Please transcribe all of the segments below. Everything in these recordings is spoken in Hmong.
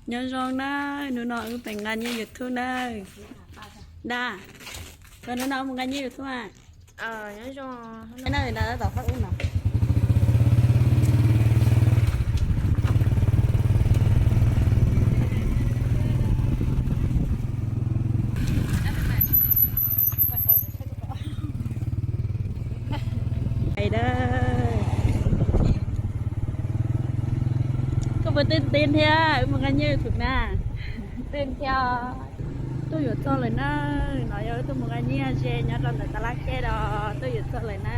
Nyob zoo na, hnub no wb pem nqa nyiaj YouTube na. Da, koj hnub no mus nqa nyiaj YouTube a? Na, da tab tom pab wb no. Koj puas twb twb thiab wb mus nqa nyiaj YouTube na? Twb thiab. Tuaj yuav txog lawm na. No yog wb tuaj mus nqa nyiaj ze nyob rau ntawm tab laj keb os, tuaj yuav txog lawm na.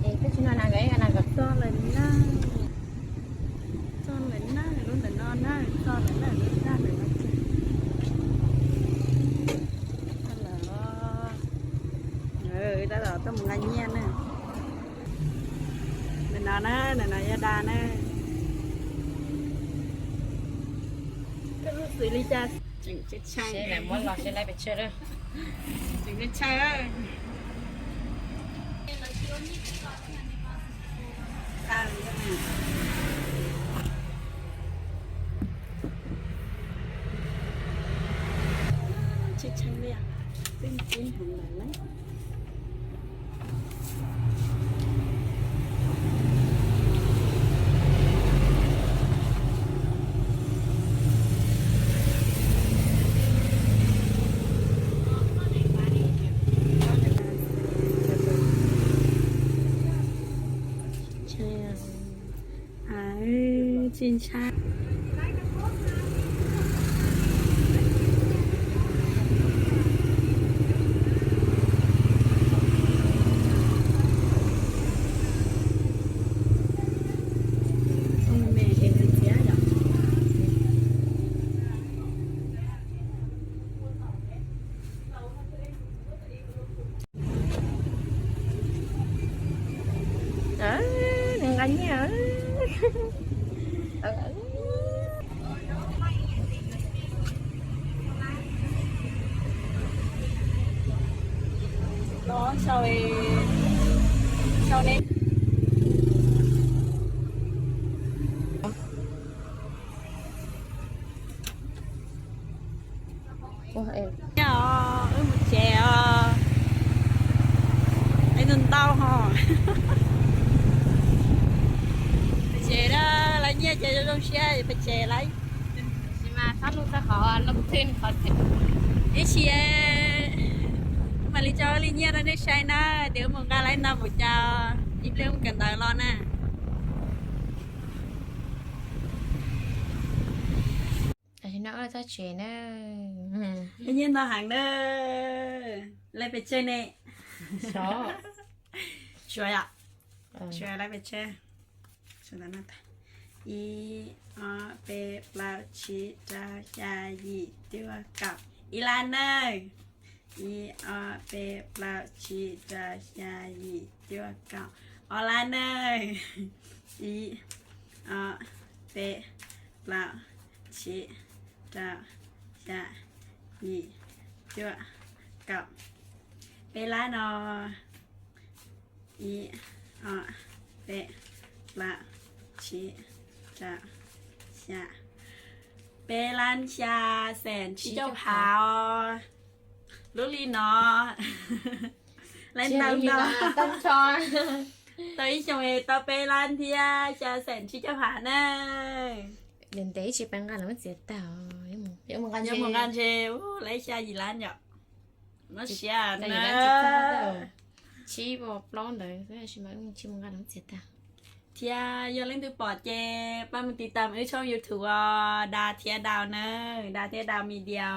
Txog lawm na. Txog lawm na, lub ntawm no na, txog lawm na, lub zaj ntawm no. Txog lawm. Tab tom tuaj mus nqa nyiaj na. Ntawm no na, ntawm no yog Da na. Koj lub xws li cas? Tseem tshee tshee. Muab los seb lawv pes tsawg. Tseem tshee. Tshee tshee li, twb ib heev lawm na. Tsis ntshai. Nws nqa nyiaj. Los sau, sau ne. Nyob os, wb mus tsev os. Ib tug ntau ho. Pem tsev na, lawv nyiaj ces zoo zoo siab pem tsev lawm. Ib sim mam li tso li nyiaj rau nej saib na, tias wb mus nqa lawv ntau npaum cas, ib pliag wb kawm ntawv los na. Tam sim no wb txog tsev na. Nyiaj ntau heev na. Lawv pes tsawg ne? Tshuav yom? Tshuav lawv pes tsawg? Ib, ob, peb, plaub, tsib, rau, xya, yim, cuaj, kaum. Ib lab nawb. Ib, ob, peb, plaub, tsib, rau, xya, yim, cuaj, kaum. Ob lab nawb. Ib, ob, peb, plaub, tsib, rau, xya, yim, cuaj, kaum. Peb lab no. Ib, ob, peb, plaub, tsib, rau, xya. Peb lab xya xees tsib caug phav os. Lub li no. Lawv ntau ntau. Tau ib xyoos es tau peb lab thiab xya xees tsib caug phav na. Ntev ntev tsis pab nqa los muab txiav tag. Yuav mus nqa ntshe, lawv xya yim lab yom. Mob siab na. Tsib plaub ntawd, tsis mas wb tsis mus nqa los muab txiav tag. Thiab yog leej twg pom ces pab mus tiv tam wb tshooj YouTube os, Da thiab Dau na, Da thiab Dau Media.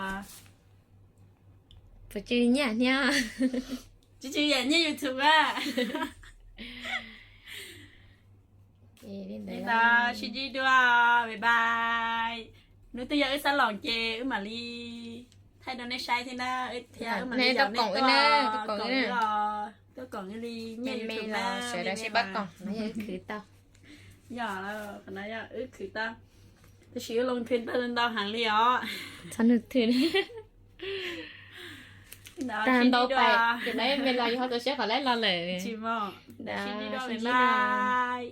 Puas tsw nyiaj thiab? Tsw tsw yam nyiaj YouTube a. Li ntawd sib ntsib dua, bye bye. Hnub twg yog wb xab loos ces wb mam li thaij rau nej saib thiab na, thiab wb mam li yaum nej tuaj koom wb os, tuaj koom wb li nyiaj YouTube na, sawv daws sib pab koom no yog wb khwv tau. Yog, qhov no yog wb khwv tau. Tab sis wb loo khwv tau ntau heev li os. Txhob nug thwm li. Tag ntau pais, ces lawv me los yog ho tau siab kom lawv los lawm. Sib ntsib dua, bye bye.